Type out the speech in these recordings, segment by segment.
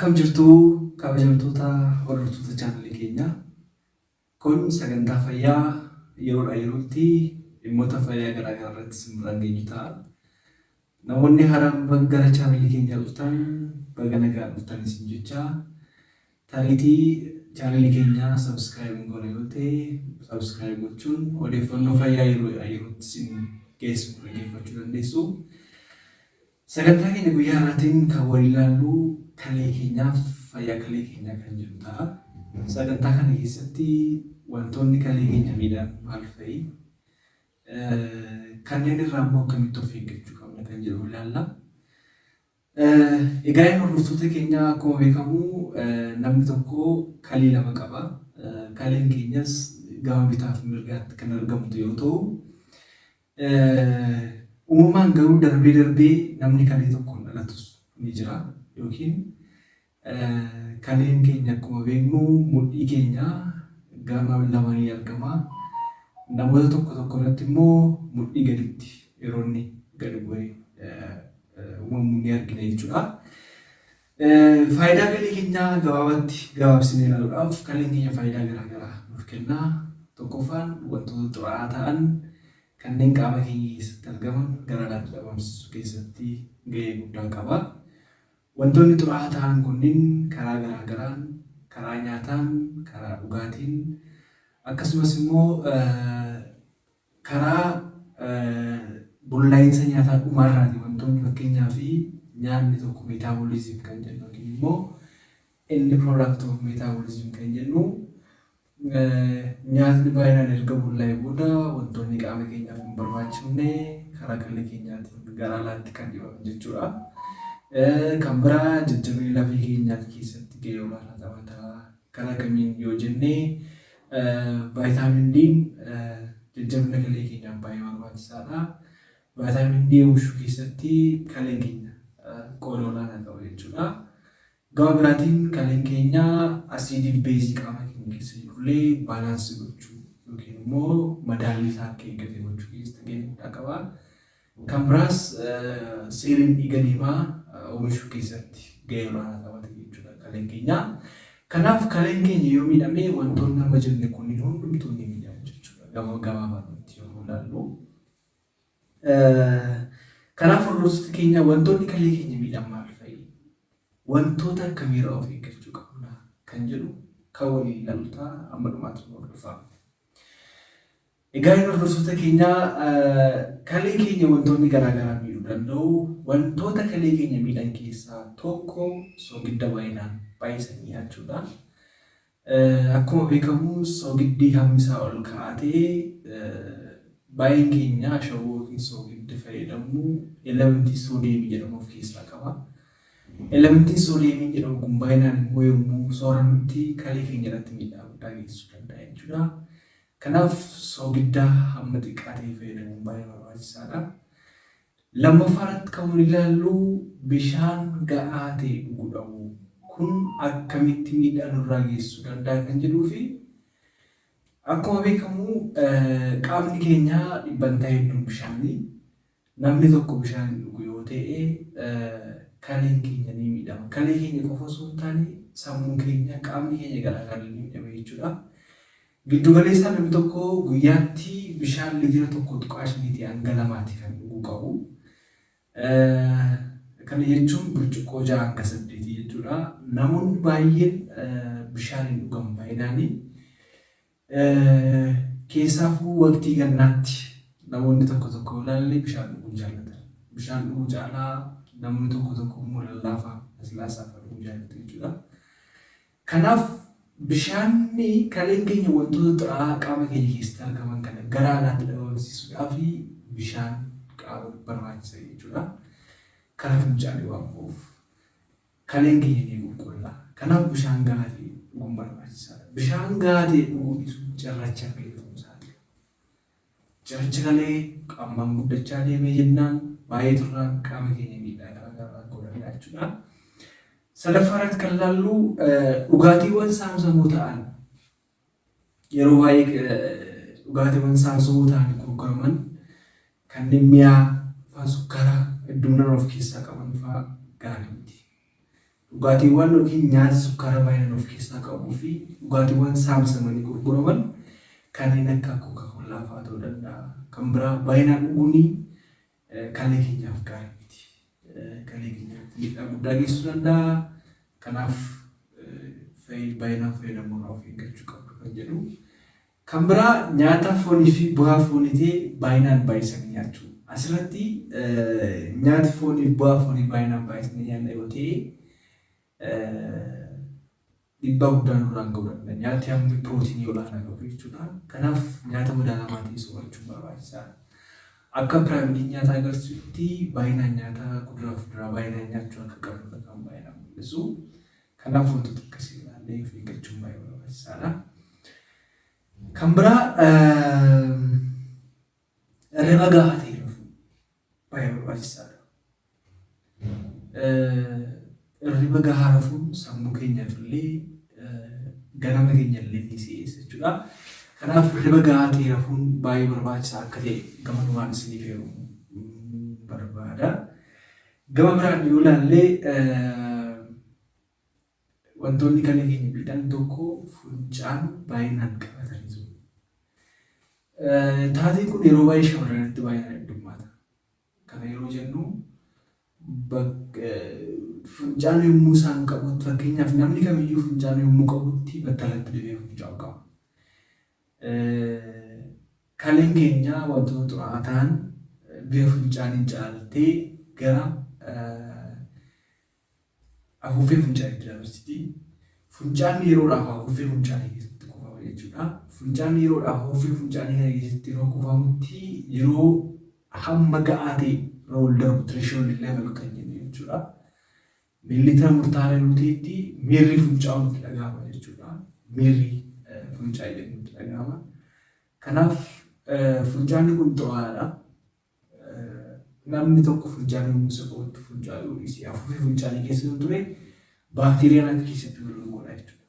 Akkam jirtu, kabajamtoota hordoftoota chaanalii keenyaa? Kun sagantaa fayyaa yeroodhaa yerootti dhimmoota fayyaa garaa garaa irratti isin biraan geenyu ta'a. Namoonni haaraan gara chaanalii keenyaa dhuftan, baga nagaan dhuftan isin jecha, tariitii chaanalii keenyaa subscribe hin goone yoo ta'e, subscribe gochuun odeeffannoo fayyaa yeroodhaa yerootti isin geessu dhaggeeffachuu dandeessu. Sagantaa keenya guyyaa har'aatiin kan waliin ilaallu kalee keenyaaf fayyaa kalee keenyaa kan jedhu ta'a. Sagantaa kana keessatti wantoonni kalee keenya miidhan maal fa'i? Kanneen irraa immoo akkamitti of eeggachuu qabna kan jedhu ilaalla. Egaa inni hordoftoota keenyaa, akkuma beekamu namni tokko kalee lama qaba. Kaleen keenyas gama bitaaf mirgaatti kan argamtu yoo ta'u, uumamaan garuu darbee darbee namni kalee tokkoon dhalatus ni jira. Yookiin kaleen keenya akkuma beeknu mudhii keenya gama lamaanii argama. Namoota tokko tokko irratti immoo mudhii gaditti yeroo inni gadi bu'ee uumamu ni argina jechuudha. Faayidaa kalee keenyaa gabaabatti gabaabsinee ilaaluudhaaf, kaleen keenya faayidaa garaa garaa nuuf kenna. Tokkoffaan, wantoota xuraa'aa ta'an kanneen qaama keenya keessatti argaman gara alaatti dhabamsiisuu keessatti gahee guddaa qaba. Wantoonni xuraa'aa ta'an kunniin karaa garaa garaan, karaa nyaataan, karaa dhugaatiin, akkasumas immoo karaa bullaa'insa nyaataa dhumaarraati wantoonni, fakkeenyaaf nyaanni tokko metabolism kan jennu yookiin immoo end product of metabolism kan jennu, nyaatni baay'inaan erga bullaa'ee booda wantoonni qaama keenyaaf hin barbaachifne karaa kalee keenyaatiin gara alaatti kan dhiibaman jechuudha. Kan biraa, jajjabina lafee keenyaati keessatti gahee olaanaa taphata. Karaa kamiin yoo jenne, vitamin D'n jajjabina kalee keenyaaf baay'ee barbaachisaadha. Vitamin D oomishuu keessatti kaleen keenya qooda olaanaa qaba jechuudha. Gama biraatiin, kaleen keenya asiidii fi beezii qaama keenya keessa jirullee balance gochuu yookiin immoo madaallii isaa akka eeggate gochuu keessatti gahee guddaa qaba. Kan biraas, seeliin dhiiga diimaa oomishuu keessatti gahee olaanaa taphata jechuudha kaleen keenya. Kanaaf kaleen keenya yoo miidhame, wantoonni amma jenne kunniin hundumtuu ni miidhamu jechuudha, gama gabaabaadhumatti yommuu ilaallu. Kanaaf hordoftoota keenya, wantoonni kalee keenya miidhan maal fa'i? Wantoota akkamiirraa of eeggachuu qabna kan jedhu kan waliin ilaallu ta'a, amma dhumaatti nu hordofaa. Egaa inni hordoftoota keenyaa, kalee keenya wantoonni garaa garaa miidhuu danda'u. Wantoota kalee keenya miidhan keessaa tokko soogidda baay'inaan baay'isanii nyaachuudha. Akkuma beekamu, soogiddi hammi isaa ol ka'aa ta'e, baay'een keenya ashaboo yookiin soogidda fayyadamnu, elementii soodiyeemii jedhamu of keessaa qaba. Elementiin soodiyeemii jedhamu kun baay'inaan immoo yommuu soorannutti kalee keenya irratti miidhaa guddaa geessisuu danda'a jechuudha. Kanaaf soogidda hamma xiqqaa ta'e fayyadamuun baay'ee barbaachisaadha. Lammaffaa irratti kan nuyi ilaallu bishaan ga'aa ta'e dhuguu dhabuu. Kun akkamitti miidhaa nurraa geessisuu danda'a kan jedhuu fi akkuma beekamu qaamni keenya dhibbantaa hedduun bishaanii. Namni tokko bishaan hin dhugu yoo ta'e, kaleen keenya ni miidhama. Kalee keenya qofa osoo hin taane, sammuun keenya, qaamni keenya garaa garaa ni miidhama jechuudha. Giddu galeessaan namni tokko guyyaatti bishaan liitira 1.5tii hanga 2ti kan dhuguu qabu. Kana jechuun burcuqqoo 6 hanga 8 jechuudha. Namoonni baay'een bishaan hin dhugan baay'inaanii. Keessaafuu waqtii gannaatti namoonni tokko tokko ilaalle bishaan dhuguu hin jaallatan. Bishaan dhuguu caalaa namoonni tokko tokko immoo lallaafaa, laslaasaa fa'aa dhuguu jaallatu jechuudha. Kanaaf bishaanni kaleen keenya wantoota xuraa'aa qaama keenya keessatti argaman kana gara alaatti dhabamsiisuudhaaf bishaan qaama barbaachisa jechuudha. Karaa fincaanii waan ba'uuf kaleen keenya ni qulqulla'a. Kanaaf bishaan gahaa ta'e dhuguun barbaachisaadha. Bishaan gahaa ta'e dhuguu dhiisuun cirracha kalee ta'uu saaxila. Cirrachi kalee qaamaan guddachaa deemee jennaan, baay'ee turraan qaama keenya miidhaa garaa garaa ga'uu danda'a jechuudha. Sadaffaa irratti kan ilaallu dhugaatiiwwan saamsamoo ta'an, yeroo baay'ee dhugaatiiwwan saamsamoo ta'an gurguraman kanneen mi'aa fa'aa, sukkaara hedduminaan of keessaa qaban fa'aa gaarii miti. Dhugaatiiwwan yookiin nyaata sukkaara baay'inaan of keessaa qabuu fi dhugaatiiwwan saamsamanii gurguraman kanneen akka Coca-Cola fa'aa ta'uu danda'a. Kan biraa baay'inaan dhuguun kalee keenyaaf gaarii miti. Kalee keenyaaf miidhaa guddaa geessisuu danda'a. Kanaaf baay'inaan fayyadamuurraa of eeggachuu qabdu kan jedhu. Kan biraa nyaata foonii fi bu'aa foonii ta'e baay'inaan baay'isanii nyaachuu. Asirratti nyaati foonii bu'aa foonii baay'inaan baay'isanii nyaanna yoo ta'e dhiibbaa guddaa nurraan ga'uu danda'a. Nyaati hammi pirootinii olaanaa qabu jechuudha. Kanaaf nyaata madaalamaa ta'e soorachuun barbaachisaadha. Akka piraamidiin nyaataa agarsiisutti baay'inaan nyaata kuduraa fi fuduraa baay'inaan nyaachuu akka qabnudha kan baay'inaan mul'isu. Kanaaf wantoota akkasii ilaallee of eeggachuun baay'ee barbaachisaadha. Kan biraa hirriba gahaa ta'e rafuu baay'ee barbaachisaadha. Hirriba gahaa rafuun sammuu keenyaaf illee ganama keenya illee ni si'eessa jechuudha. Kanaaf hirriba gahaa ta'e rafuun baay'ee barbaachisaa akka ta'e gamanumaan isiniif eeruu barbaada. Gama biraan yoo ilaalle, wantoonni kalee keenya miidhan tokko funcaan baay'inaan qabatanii jiru. Taateen kun yeroo baay'ee shamarranitti baay'inaan heddummaata. Kana yeroo jennu, funcaan yommuu isaan qabutti, fakkeenyaaf namni kamiyyuu funcaan yommuu qabutti battalatti dhibee fincaa'uu qaba. Kaleen keenya wantoota xuraa'aa ta'an bifa fincaaniin caaltee gara afuuffee fincaaniitti dabarsiti. Fincaan yeroodhaaf afuuffee fincaanii keessatti kuufama jechuudha. Fincaan yeroodhaaf afuuffee fincaanii kana keessatti yeroo kuufamutti yeroo hamma ga'aa ta'e irra ol darbu, threshold level kan jennu jechuudha. Miilitira murtaa'aa yeroo ta'etti miirri fincaa'uu nutti dhaga'ama jechuudha. Miirri fincaa'ii jedhamu nutti dhaga'ama. Kanaaf fincaanni kun xuraa'aadha. Namni tokko fincaan yommuu isa qabutti fincaa'uu dhiisee afuuffee fincaanii keessa yoo ture, baakteeriyaan akka keessatti wal godha jechuudha.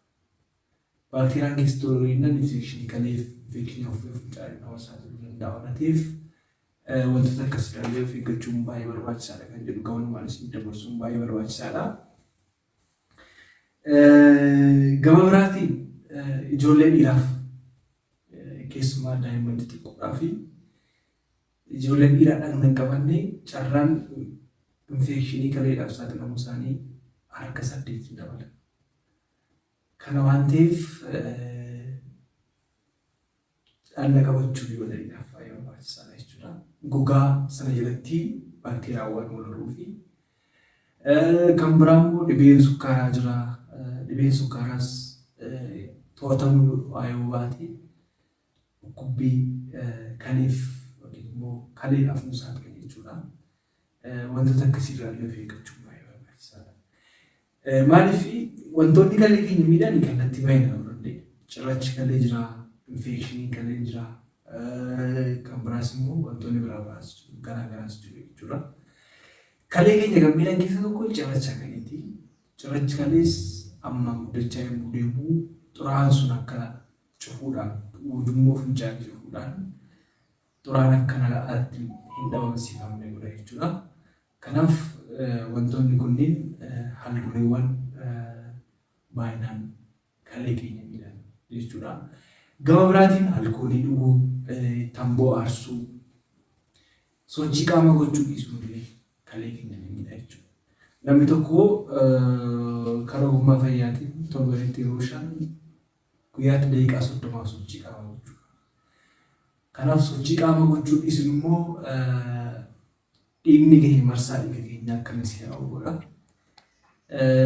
Baakteeriyaan keessatti wal jennaan infekshinii kaleef, infekshinii afuuffee fincaanii nama saaxiluu danda'a waan ta'eef, wantoota akkasii ilaallee of eeggachuun baay'ee barbaachisaadha kan jedhu gamanumaan isin dabarsuun baay'ee barbaachisaadha. Gama biraatiin ijoollee dhiiraaf, keessumaa daa'imman xixiqqoodhaa fi ijoolleen dhiiraa dhagna hin qabanne, carraan infekshinii kaleedhaaf saaxilamuu isaanii harka 8 dabala. Kana waan ta'eef dhagna qabachuu ijoollee dhiiraaf baay'ee barbaachisaadha jechuudha. Gogaa sana jalatti baakteeriyaawwan wal horuu fi kan biraa immoo dhibeen sukkaaraa jira. Dhibeen sukkaaraas to'atamuu yoo baate dhukkubbii kaleef yookiin immoo kaleedhaaf nu saaxila jechuudha. Wantoota akkasiirraa illee of eeggachuun baay'ee barbaachisaadha. Maaliif wantoonni kalee keenya miidhan kallattii baay'ee ta'uu dandeenya. Cirrachi kalee jira, infeekshiniin kalee jira, kan biraas immoo wantoonni biraa biraas garaa garaas jiru jechuudha. Kalee keenya kan miidhan keessaa tokko cirracha kaleeti. Cirrachi kalees ammaan guddachaa yommuu deemu xuraa'aan sun akka cufuudhaan, ujummoo fincaanii cufuudhaan xuraan akka alatti hin dhabamsiifamne godha jechuudha. Kanaaf wantoonni kunniin haaldureewwan baay'inaan kalee keenya miidhan jechuudha. Gama biraatiin alkoolii dhuguu, tamboo aarsuu, sochii qaamaa gochuu dhiisuun illee kalee keenya ni miidha jechuudha. Namni tokko karaa ogummaa fayyaatiin torbanitti yeroo 5, guyyaatti daqiiqaa 30f sochii qaamaa gochuu qaba. Kanaaf sochii qaamaa gochuu dhiisuun immoo dhiigni keenya, marsaa dhiiga keenyaa akka inni si'aa'u godha.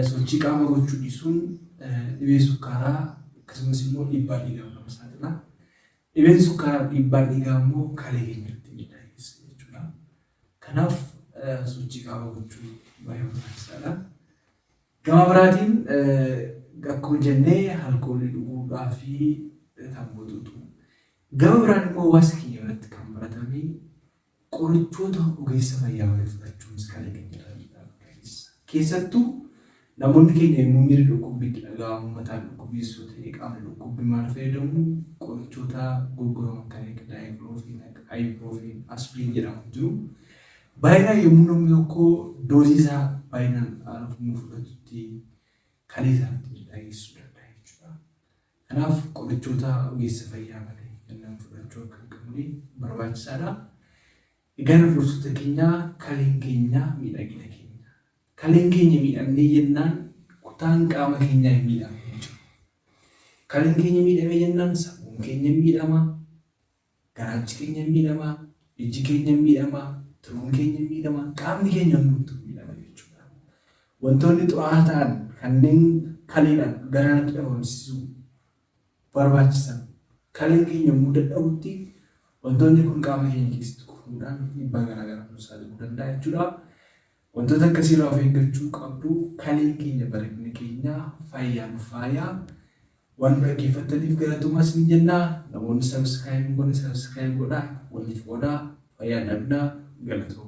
Sochii qaamaa gochuu dhiisuun dhibee sukkaaraa akkasumas immoo dhiibbaa dhiigaaf nama saaxila. Dhibeen sukkaaraa fi dhiibbaan dhiigaa immoo kalee keenya irratti miidhaa geessisa jechuudha. Kanaaf sochii qaamaa gochuun baay'ee barbaachisaadha. Gama biraatiin akkuma jennee alkoolii dhuguudhaa fi tamboo xuuxuu. Gama biraan immoo hawaasa keenya biratti kan baratame qorichoota ogeessa fayyaa malee fudhachuunis kalee keenya irra miidhaa guddaa geessisa. Keessattuu namoonni keenya yommuu miirri dhukkubbii itti dhaga'amu, mataan dhukkubbiis yoo ta'e, qaamni dhukkubbii, maal fayyadamu? Qorichoota gurguraman kan akka diclofenac, ibuprofen, aspirin jedhamu jiru. Baay'inaan yommuu namni tokko doozii isaa baay'inaan yommuu fudhatutti Kalee isaanitti miidhaa geessisuu danda'a jechuudha. Kanaaf qorichoota ogeessa fayyaa malee kennan fudhachuu akka hin qabne barbaachisaadha. Egaa hordoftoota keenya, kaleen keenya miidhagina keenya. Kaleen keenya miidhamnee jennaan kutaan qaama keenyaa hin miidhamne hin jiru. Kaleen keenya miidhamee jennaan sammuun keenya miidhama, garaachi keenya miidhama, ijji keenya miidhama, tiruun keenya miidhama, qaamni keenya hundumtuu miidhama jechuudha. Wantoonni xuraa'aa ta'an kanneen kaleedhaan garaanatti dhabamsiisuu barbaachisan kaleen keenya yommuu dadhabutti wantoonni kun qaama keenya keessatti kufuudhaan dhiibbaa garaagaraa nu saaxiluu danda'a jechuudha. Wantoota akkasiirraa of eeggachuu qabdu. Kaleen keenya bareedina keenya, fayyaan faayaa. Waan dhaggeeffattaniif galatoomaa isin jennaa. Namoonni subscribe hin goone subscribe godhaa, waliif qoodaa, fayyaan dhabnaa, galatoomaa.